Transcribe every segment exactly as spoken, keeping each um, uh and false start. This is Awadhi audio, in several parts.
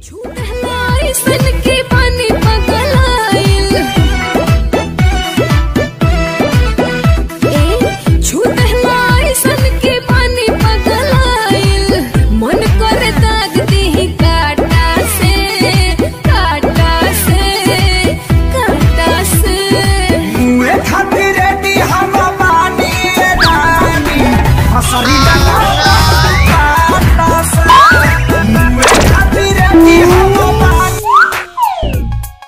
छू देहला अइसन के बानी पगलाइल। ए, छू देहला अइसन के बानी पगलाइल। मन करे दाग देही काटा से, काटा से, काटा से। मुए खातिर रेडी हम बानी ए रानी, हसरी लगा काटा से। मुए खातिर रेडी हम बानी।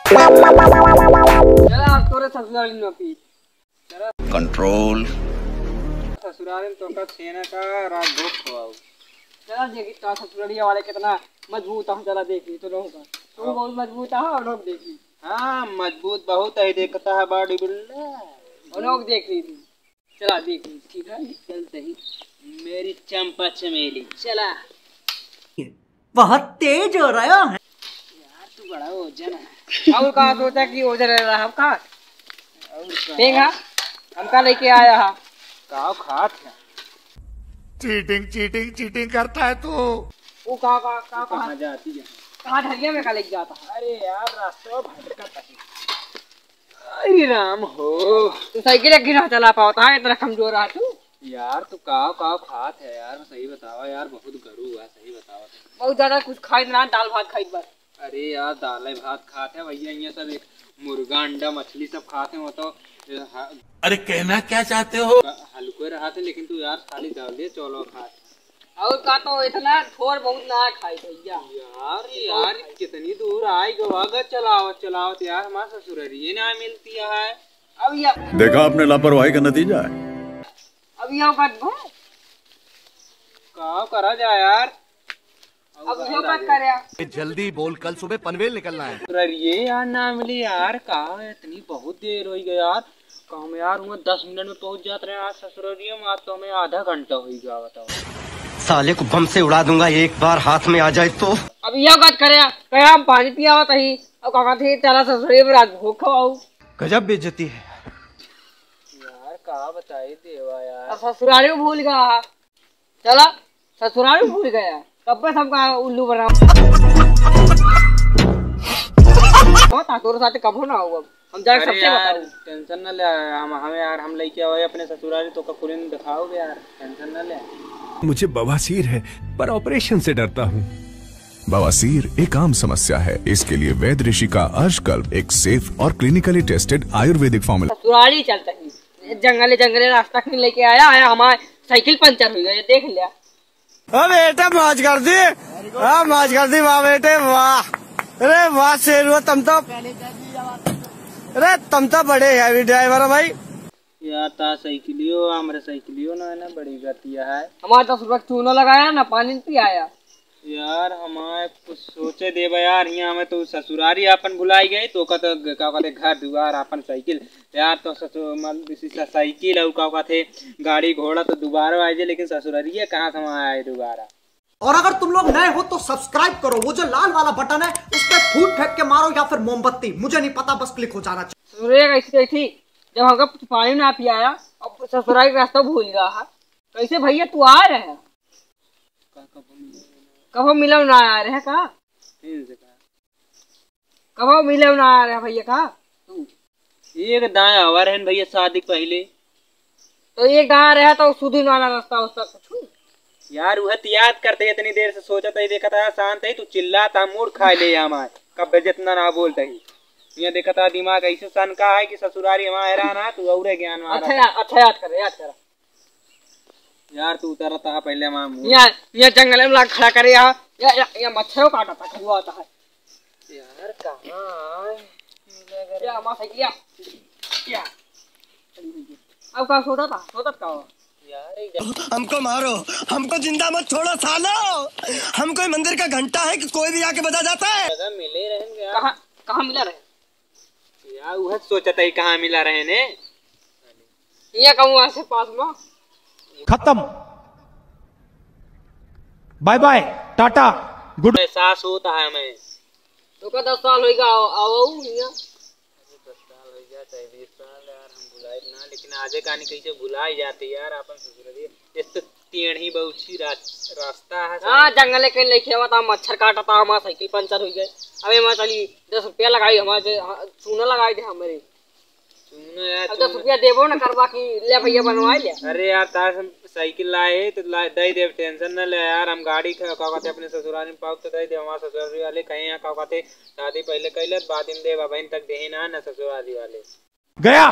चला, अब तोरे ससुराल में पी। कंट्रोल। ससुराल में तोका छेना का राजभोग खवाऊ। चला देखी, तो ससुरालिया वाले कितना मजबूत है, चला देखी तो लोग का। तू हाँ। बहुत मजबूत है और लोग देखी। हाँ, मजबूत बहुत है, देखता है बॉडी बिल्डर। और लोग देख ली थी। चला देखी, ठीक है, चलते ही। मेरी चंपा चमेली, चला। बहुत तेज हो रहा है। यार, तू बड़ा ओजन है। और का सोचा कि ओजन रहा हम का? और का? देख, हाँ, हमका लेके आया है। काव खात है? चीटिंग, चीटिंग, चीटिंग करता है तू। वो का, का, का, कहाँ कहाँ? जाती है? कहाँ ढलिया में का लेके जाता है? अरे यार, रास्ता भटकत है। अरे राम हो। तू साइकिल एक घिना चला पावत है, इतना कमजोर है तू। यार, तू काव, काव खात है यार, सही बतावा यार, बहुत गरू है, सही बतावा तू। बहुत ज्यादा कुछ खाई ना, दाल भात खाई बस। अरे यार, दाल भात खात है भैया, ये सब एक मुर्गा, अंडा, मछली सब खात है, वो तो, ए, ह-, अरे, कहना क्या चाहते हो? ह-, हल्को रहा थे, लेकिन तू यार खाली दाल चावल खात है। और का तो इतना थोड़ बहुत ना खाई भैया। यार, यार, कितनी दूर आई गवा ग, चलावत, चलावत यार, हमार ससुररिये ना मिलती है। अब या देखा आपने लापरवाही का नतीजा है। अब या बात भा का करा जाए यार? अब यो बात करे। ए, जल्दी बोल, कल सुबह पनवेल निकलना है। ससुररिये यार ना मिली यार, का इतनी बहुत देर होई गई यार। काम यार, हुआ दस मिनट में पहुंच जात रहे आज ससुररिये में, आज तो हमें आधा घंटा होई गया, बताओ। साले को बम से उड़ा दूंगा एक बार हाथ में आ जाए तो। अब यह बात करे, कहे हम पानी पियावत ही, अब कहा थे चला ससुररिये में राजभोग खवाऊ। गजब बेइज्जती है। यार का बताई देवा यार। अब ससुरारी भूल गया। चला, ससुराल में भूल गया, कब से हमका उल्लू बनाओ। होता, तोरे साथ कबो ना हो, अब हम जाके अरे सबसे यार, बताऊ। टेंशन ना ले, हम, हमें यार, हम लेके आवे अपने ससुराल, तो ककुरिन दिखाओगे यार, टेंशन ना ले। मुझे बवासीर है, पर ऑपरेशन से डरता हूँ। बवासीर एक आम समस्या है, इसके लिए वैद ऋषि का अर्शकल्प एक सेफ और क्लिनिकली टेस्टेड आयुर्वेदिक फॉर्मूला। ससुराली चलता ही। जंगले जंगले रास्ता कहीं लेके आया, आया हमार साइकिल पंचर हो गया, देख लिया। ओ बेटा, मौज कर दी। हाँ, मौज कर दी, वाह बेटे, वाह। अरे वाह शेर, वो तुम तो, अरे तुम तो बड़े हैवी ड्राइवर हो भाई। यार, ता साइकिलियो, हमरे साइकिलियो ना है ना, बड़ी गतिया है। हमारे दस रुपये चूनो लगाया ना, पानी नहीं पियाया। यार, हमारे कुछ सोचे देबा यार, हियाँ हमें तो ससुरारी आपन भुलाई गए, तो का तो, का कहते, घर दुआर, आपन साइकिल। यार, तो ससुर, मतलब, इसी सा-, साइकिल और का कहते, गाड़ी घोड़ा तो दोबारा आए जे, लेकिन ससुरारी है, कहाँ से वहाँ आए दोबारा? और अगर तुम लोग नए हो तो सब्सक्राइब करो, वो जो लाल वाला बटन है, उस पर फूट फेंक के मारो या फिर मोमबत्ती, मुझे नहीं पता, बस क्लिक हो जाना चाहिए। ससुरे कैसी गई थी, जब हमका पानी ना पियाया, अब ससुरारी का रास्ता भूल गया है। कैसे भैया तू आ रहे हैं? का कबो मिले ना। कबो मिले ना आ रहे का? फिर से का? कबो मिले ना आ रहे भैया का? तू। एक दाएं आवा रहन भैया शादी के पहले। तो एक दाएं रहे तो सुधी नाना रास्ता उस्ता कुछ। यार उहे तो याद करते इतनी देर से सोचत है, देखत है शांत है, तू चिल्लाता मूड खा ले हमार। कब जितना ना बोलते ही। ये देखत है दिमाग ऐसे सनका है कि ससुरारी हमारा हैरान है, तू औरे ज्ञान वाला। अच्छा यार, अच्छा याद कर, याद कर। यार, तू उतरता है पहले हमारा मुंह। यहाँ, यहाँ जंगल में लाग खड़ा करे यहाँ। या, या, या मच्छरों काटा था, कौआ आता है। यार, कहाँ है? या हमारा साइकिल, या, या। अब का सोता था? सोता का हो? यार, ये हमको मारो, हमको जिंदा मत छोड़ो सालो। हम कोई मंदिर का घंटा है कि कोई भी आके बजा जाता है? जगह मिले रहेंगे यार। कहाँ, कहाँ मिला रहे? यार, उहे सोचत है कहाँ मिला रहे ने। ये कहूँ आसे पास में। खत्म। बाय बाय, टाटा, गुड। एहसास होता है हमें। तो का दस साल होइगा, आओ, आओ, यहाँ। अरे, दस साल होइगा, चाहे बीस साल, यार, हम भुलाए ना, लेकिन आजे कहानी कैसे भुलाई जाती, यार, अपन ससुरारी। इस तो टेढ़ी बउछी रा-, रास्ता है हाँ, साला। जंगले के लेके आवत, हम मच्छर काटत, हमार साइकिल पंचर होइ गए। अबे हमार चली दस रुपया लगाई, हमार जे, हाँ, चूना लगाई दे हमरे। चूना यार, अब दस चूना। रुपया देबो न करबा कि ले भैया बनवाए ले। अरे यार, तार हम साइकिल लाए है तो ला, दे देब, टेंशन न ले यार। हम गाड़ी का, का कहते अपने ससुराल में पाउक तो दे देब, हमार ससुराल वाले कहे यहाँ का कहते शादी पहले कैले बाद में देब, अबहिन तक देहे ना, ना ससुराल वाले। गया।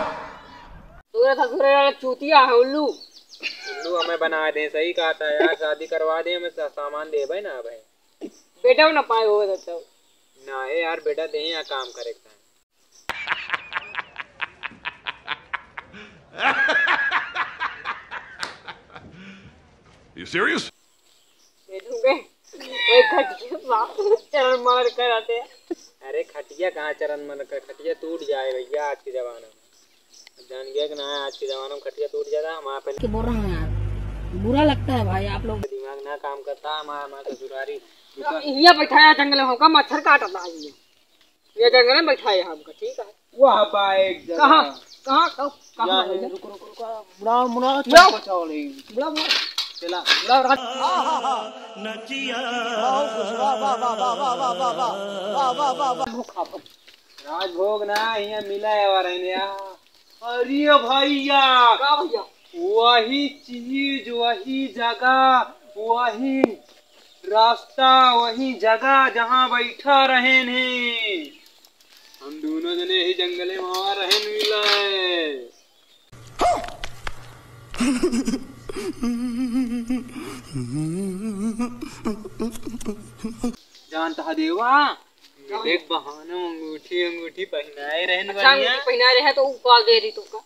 तोरा ससुरे वाला चूतिया है उल्लू। उल्लू हमें बना दे, सही कहा था यार, शादी करवा दे, हमें सा-, सामान देबे ना भाई। बेटा ना पाए हो तो। ना है यार, बेटा दे यहाँ काम करे का। You serious? दे दूंगे। वही खटिया बाप चरण मरण कराते हैं। अरे खटिया कहाँ चरण मरण कर, खटिया टूट जाए भैया आज के जमाना में। जान गया कि ना, आज के जमाना में खटिया टूट जाता, हमारा पहले के बोल रहा हूँ यार, बुरा लगता है भाई आप लोग। दिमाग ना काम करता हमारा, हमारा ससुरारी। यहाँ बैठाया जंगल में हमका मच्छर काटता है ये। ये जंगल में बैठाया हमका, ठीक है। वाह बा एक जगह। कहाँ? कहाँ? कहाँ? कहाँ यहाँ है है, भैया? रुको, रुको, रुको। मुड़ा, मुड़ा, मुड़ा। चल, बचाओ नहीं। मुड़ा, मुड़ा। चला। मुड़ा, राज। राजभोग ना, यहाँ मिला है और है ना। अरे भैया। का भैया? वही चीज, वही जगह, वही रास्ता, वही जगह जहाँ बैठा रहेन है। हम दोनों जने यही जंगले में वहाँ रहेन मिला है। जानत ह देवा, मिले के बहाने अंगूठी, अंगूठी पहिनाए रहेन अच्छा, बढ़िया। अंगूठी पहिनाए रहे तो उ का दे रही तुमका?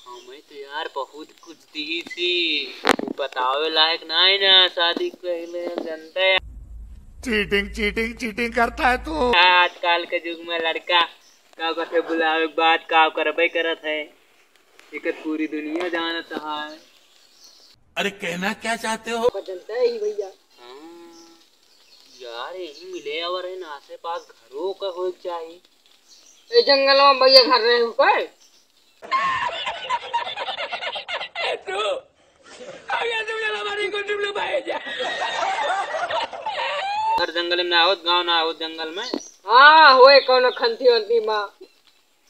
हमें तो यार बहुत कुछ दी थी, उ बतावे लायक ना है ना, शादी पहले जनता है। चीटिंग, चीटिंग, चीटिंग करता है तू। आजकल के युग में लड़का का कथे बुलावे के बाद का करबे करत है, एक पूरी दुनिया जानत है। अरे कहना क्या चाहते हो? जनता है ही भैया। हाँ, यार यही मिले और इन आसे पास घरों का होए के चाही। ए जंगल में भैया घर रहे हो का? हर जंगल में ना होत, गाँव ना होत जंगल में। हाँ, होए कौनो खंती वंती माँ।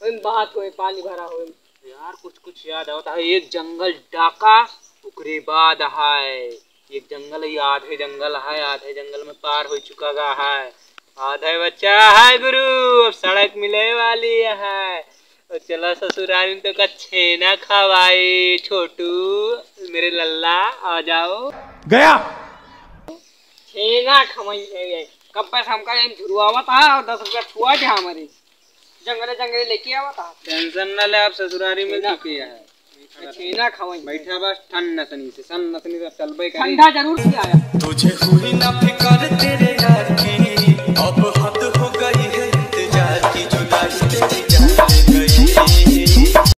ओइम बात होई, पानी भरा होई। यार, कुछ, कुछ याद आवत है। एक जंगल डाका, ओकरे बाद है। एक जंगल, ये आधे जंगल है, आधे जंगल में पार हो चुका गा है। आधे बचा है गुरु, अब सड़क मिले वाली है। और चला ससुराल में तो का छेना खवाई, छोटू, मेरे लल्ला, आ जाओ। गया। छेना खवाई है ये। कब से हमका यही झुरवावत है और दस रुपया छुआ जा हमारे। जंगले जंगले लेके आवत है। टेंशन ना ले, आप ससुरारी में छेना। चुके हैं। छेना खवाई। बैठा बस ठंड नसनी से, सन नसनी से चलबे करी। ठंडा जरूर से आया। तुझे हुई ना फिकर